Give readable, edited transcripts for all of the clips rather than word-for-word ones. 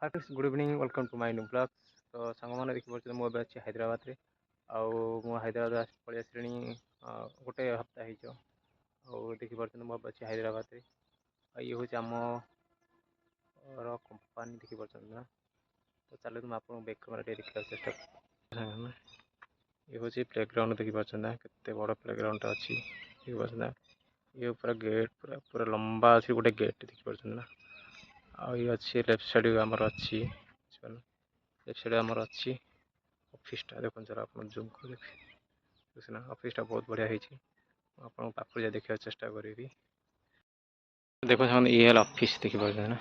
Hi friends, good evening, welcome to my new vlog। ତ ସାଙ୍ଗମାନେ, ଦେଖିପାରୁଛନ୍ତି ମୁଁ ଏବେ ଅଛି ହାଇଦ୍ରାବାଦରେ। ଆଉ ମୁଁ ହାଇଦ୍ରାବାଦ ଆସି ପଳେଇ ଆସିଲିଣି, ଗୋଟେ ହପ୍ତା ହେଇଯିବ। ଆଉ ଦେଖିପାରୁଛନ୍ତି ମୁଁ ଏବେ ଅଛି ହାଇଦ୍ରାବାଦରେ। ଆଉ ଇଏ ହେଉଛି ଆମର କମ୍ପାନୀ, ଦେଖିପାରୁଛନ୍ତି ନା? ତ ଚାଲନ୍ତୁ, ମୁଁ ଆପଣଙ୍କୁ ବ୍ୟାକ୍ କ୍ୟାମେରା ଟିକେ ଦେଖିବାକୁ ଚେଷ୍ଟା। ସାଙ୍ଗମାନେ, ଇଏ ହେଉଛି ପ୍ଲେ ଗ୍ରାଉଣ୍ଡ, ଦେଖିପାରୁଛନ୍ତି ନା? କେତେ ବଡ଼ ପ୍ଲେ ଗ୍ରାଉଣ୍ଡଟା ଅଛି, ଦେଖିପାରୁଛନ୍ତି ନା? ଇଏ ପୁରା ଗେଟ୍, ପୁରା ପୁରା ଲମ୍ବା ଅଛି ଗୋଟେ ଗେଟ୍, ଦେଖିପାରୁଛନ୍ତି ନା? ଆଉ ଇଏ ଅଛି ଲେଫ୍ଟ ସାଇଡ଼୍ ଆମର ଅଛି, ବୁଝିପାରିଲେ? ଲେଫ୍ଟ ସାଇଡ଼୍ ଆମର ଅଛି ଅଫିସଟା। ଦେଖନ୍ତୁ ସାର୍, ଆପଣ ଜୁମ୍ କରି ଦେଖି ନା, ଅଫିସଟା ବହୁତ ବଢ଼ିଆ ହେଇଛି। ମୁଁ ଆପଣଙ୍କ ପାଖକୁ ଯାଇ ଦେଖିବାକୁ ଚେଷ୍ଟା କରିବି। ଦେଖନ୍ତୁ ସାଙ୍ଗମାନେ, ଇଏ ହେଲା ଅଫିସ, ଦେଖିପାରୁଛନ୍ତି ନା?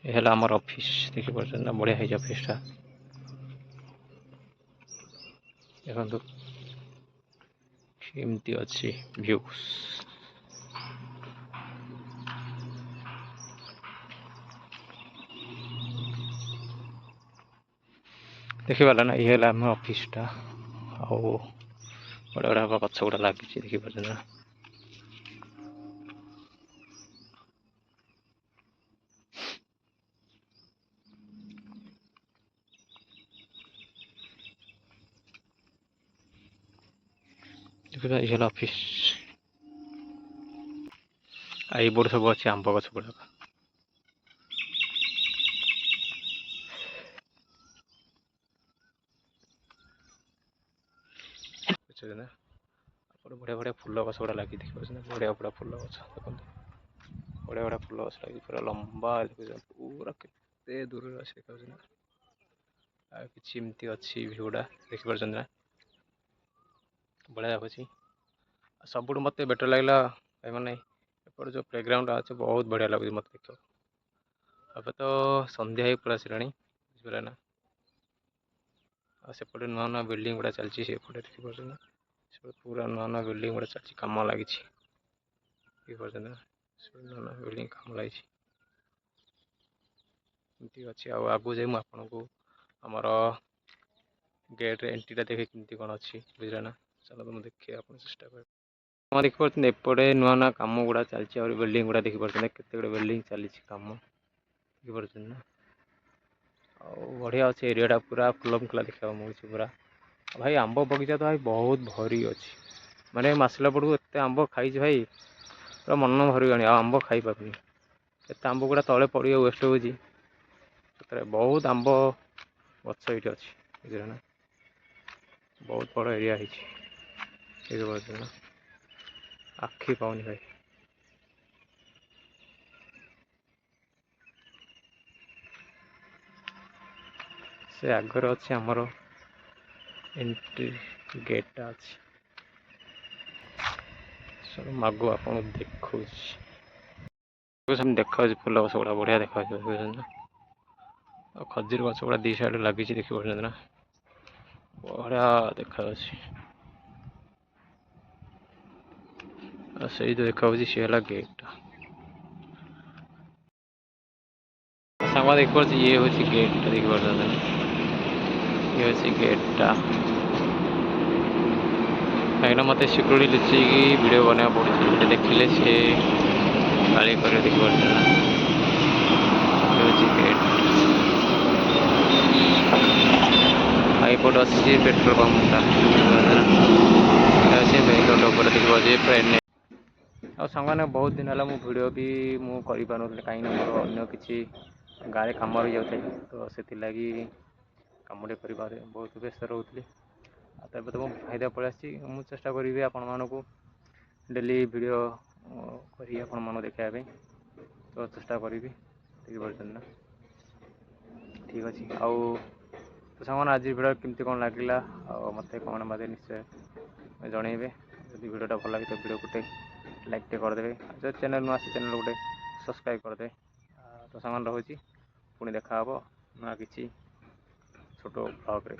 ଏ ହେଲା ଆମର ଅଫିସ, ଦେଖିପାରୁଛନ୍ତି ନା? ବଢ଼ିଆ ହେଇଛି ଅଫିସଟା। ଦେଖନ୍ତୁ କେମିତି ଅଛି ଭ୍ୟୁସ୍। ଦେଖିପାରିଲେ ନା? ଇଏ ହେଲା ଆମ ଅଫିସଟା। ଆଉ ବଡ଼ ବଡ଼ ଗଛ ଗୁଡ଼ା ଲାଗିଛି, ଦେଖିପାରୁଛନ୍ତି ନା? ଦେଖିବା, ଇଏ ହେଲା ଅଫିସ। ଆଉ ଏଇପଟେ ସବୁ ଅଛି ଆମ୍ବ ଗଛ ଗୁଡ଼ାକ। ବୁଝୁଛନ୍ତି ନା? ଆପଣ ବଢ଼ିଆ ବଢ଼ିଆ ଫୁଲ ଗଛ ଗୁଡ଼ା ଲାଗି, ଦେଖିପାରୁଛନ୍ତି? ବଢ଼ିଆ ବଢ଼ିଆ ଫୁଲ ଗଛ ଦେଖନ୍ତୁ। ବଢ଼ିଆ ବଢ଼ିଆ ଫୁଲ ଗଛ ଲାଗିଛି, ପୁରା ଲମ୍ବା ଦେଖୁଛନ୍ତି, ପୁରା କେତେ ଦୂରରେ ଅଛି, ଦେଖାଯାଉଛି ନା? ଆଉ କିଛି ଏମିତି ଅଛି ଭିଉଟା, ଦେଖିପାରୁଛନ୍ତି ନା? ବଢ଼ିଆ ଲାଗୁଛି। ଆଉ ସବୁଠୁ ମୋତେ ବେଟର୍ ଲାଗିଲା ଭାଇମାନେ, ଏପଟେ ଯେଉଁ ପ୍ଲେ ଗ୍ରାଉଣ୍ଡ ଅଛି, ବହୁତ ବଢ଼ିଆ ଲାଗୁଛି ମୋତେ ଦେଖିବାକୁ। ଏବେ ତ ସନ୍ଧ୍ୟା ହେଇ ପଳେଇ ଆସିଲାଣି, ବୁଝିପାରିଲେ ନା? ଆଉ ସେପଟେ ନୂଆ ନୂଆ ବିଲ୍ଡିଂ ଗୁଡ଼ା ଚାଲିଛି। ସେପଟେ ଦେଖିପାରୁଛନ୍ତି ନା? ସେପଟେ ପୁରା ନୂଆ ନୂଆ ବିଲ୍ଡିଂ ଗୁଡ଼ା ଚାଲିଛି, କାମ ଲାଗିଛି, ଦେଖିପାରୁଛନ୍ତି ନା? ସେପଟେ ନୂଆ ନୂଆ ବିଲ୍ଡିଂ କାମ ଲାଗିଛି, ଏମିତି ଅଛି। ଆଉ ଆଗକୁ ଯାଇ ମୁଁ ଆପଣଙ୍କୁ ଆମର ଗେଟ୍ରେ ଏଣ୍ଟ୍ରିଟା ଦେଖେ କେମିତି କ'ଣ ଅଛି, ବୁଝିଲେ ନା? ଚାଲନ୍ତୁ, ମୁଁ ଦେଖିବା ଆପଣ ଚେଷ୍ଟା କରିବି। ଆପଣ ଦେଖିପାରୁଛନ୍ତି ଏପଟେ ନୂଆ ନୂଆ କାମ ଗୁଡ଼ା ଚାଲିଛି। ଆହୁରି ବିଲ୍ଡିଂ ଗୁଡ଼ା ଦେଖିପାରୁଛନ୍ତି, କେତେ ଗୁଡ଼ିଏ ବିଲ୍ଡିଂ ଚାଲିଛି କାମ, ଦେଖିପାରୁଛନ୍ତି ନା? ଆଉ ବଢ଼ିଆ ଅଛି ଏରିଆଟା, ପୁରା ଖୁଲମ ଖୋଲା ଦେଖିବାକୁ ମିଳୁଛି ପୁରା। ଭାଇ, ଆମ୍ବ ବଗିଚା ତ ଭାଇ ବହୁତ ଭରି ଅଛି। ମାନେ ମୁଁ ଆସିଲା ପଟକୁ ଏତେ ଆମ୍ବ ଖାଇଛି ଭାଇ, ପୁରା ମନ ଭରିଗଲାଣି, ଆଉ ଆମ୍ବ ଖାଇପାରୁନି। ଏତେ ଆମ୍ବ ଗୁଡ଼ା ତଳେ ପଡ଼ିକି ୱେଷ୍ଟ ହେଉଛି। ସତରେ ବହୁତ ଆମ୍ବ ଗଛ ଏଇଠି ଅଛି, ବୁଝିଲେ ନା? ବହୁତ ବଡ଼ ଏରିଆ ହେଇଛି, ଦେଖିପାରୁଛନ୍ତି ନା? ଆଖି ପାଉନି ଭାଇ। ସେ ଆଗରେ ଅଛି ଆମର ଏଣ୍ଟ୍ରି ଗେଟ୍ଟା ଅଛି। ମାଗୁ ଆପଣଙ୍କୁ ଦେଖାଉଛି। ସେମିତି ଦେଖାଯାଉଛି ଫୁଲ ଗଛ ଗୁଡ଼ା ବଢ଼ିଆ ଦେଖାଯାଉଛି, ଦେଖିପାରୁଛନ୍ତି ନା? ଆଉ ଖଜୁରୀ ଗଛ ଗୁଡ଼ା ଦି ସାଇଡ଼୍ ଲାଗିଛି, ଦେଖିପାରୁଛନ୍ତି ନା? ବଢ଼ିଆ ଦେଖାଯାଉଛି। ଆଉ ସେଇ ଯୋଉ ଦେଖାଯାଉଛି, ସିଏ ହେଲା ଗେଟ୍ଟା। ସାଙ୍ଗ, ଦେଖିପାରୁଛି, ଇଏ ହେଉଛି ଗେଟ୍ଟା, ଦେଖିପାରୁଛନ୍ତି ନା? ଇଏ ହେଉଛି ଗେଟ୍ଟା। କାହିଁକିନା ମୋତେ ସିକ୍ୟୁରିଟି ଲୁଚେଇକି ଭିଡ଼ିଓ ବନେଇବାକୁ ପଡ଼ୁଛି, ଗୋଟେ ଦେଖିଲେ ସିଏ ଗାଳି କରିବେ, ଦେଖିପାରୁଛନ୍ତି ନା? ଇଏ ହେଉଛି ଗେଟ୍। ଆଉ ଏପଟେ ଅଛି ପେଟ୍ରୋଲ ପମ୍ପଟା, ବୁଝିପାରୁଛନ୍ତି ନା? ଏଇଟା ଅଛି ମେନ୍ ରୋଡ଼ ଉପରେ, ଦେଖିପାରୁଛି ପୁରା। ଆଉ ସାଙ୍ଗମାନେ, ବହୁତ ଦିନ ହେଲା ମୁଁ ଭିଡ଼ିଓ ବି ମୁଁ କରିପାରୁନଥିଲି, କାହିଁକିନା ମୋର ଅନ୍ୟ କିଛି ଗାଁରେ କାମ ରହିଯାଉଥାଏ। ତ ସେଥିଲାଗି କାମ ଟିକେ କରିବାରେ ବହୁତ ବ୍ୟସ୍ତ ରହୁଥିଲି। ଆଉ ତ ଏବେ ତ ମୁଁ ଫାଇଦା ପଳେଇ ଆସିଛି। ମୁଁ ଚେଷ୍ଟା କରିବି ଆପଣମାନଙ୍କୁ ଡେଲି ଭିଡ଼ିଓ କରି ଆପଣମାନଙ୍କୁ ଦେଖାଇବା ପାଇଁ, ତ ଚେଷ୍ଟା କରିବି, ଦେଖିପାରୁଛନ୍ତି ନା? ଠିକ୍ ଅଛି। ଆଉ ତ ସାଙ୍ଗମାନେ, ଆଜି ଭିଡ଼ିଓ କେମିତି କ'ଣ ଲାଗିଲା ଆଉ ମୋତେ କ'ଣ ମାଧ୍ୟମରେ ନିଶ୍ଚୟ ଜଣେଇବେ। ଯଦି ଭିଡ଼ିଓଟା ଭଲ ଲାଗେ ତ ଭିଡ଼ିଓ ଗୋଟେ ଲାଇକ୍ ଟିକେ କରିଦେବେ। ଆଉ ଯଦି ଚ୍ୟାନେଲ୍ ନୂଆ ଆସି, ଚ୍ୟାନେଲ୍ ଗୋଟେ ସବସ୍କ୍ରାଇବ୍ କରିଦେବେ। ତ ସାଙ୍ଗମାନେ, ରହୁଛି, ପୁଣି ଦେଖା ହେବ ନୂଆ କିଛି ଛୋଟ ବ୍ଲଗ୍ରେ।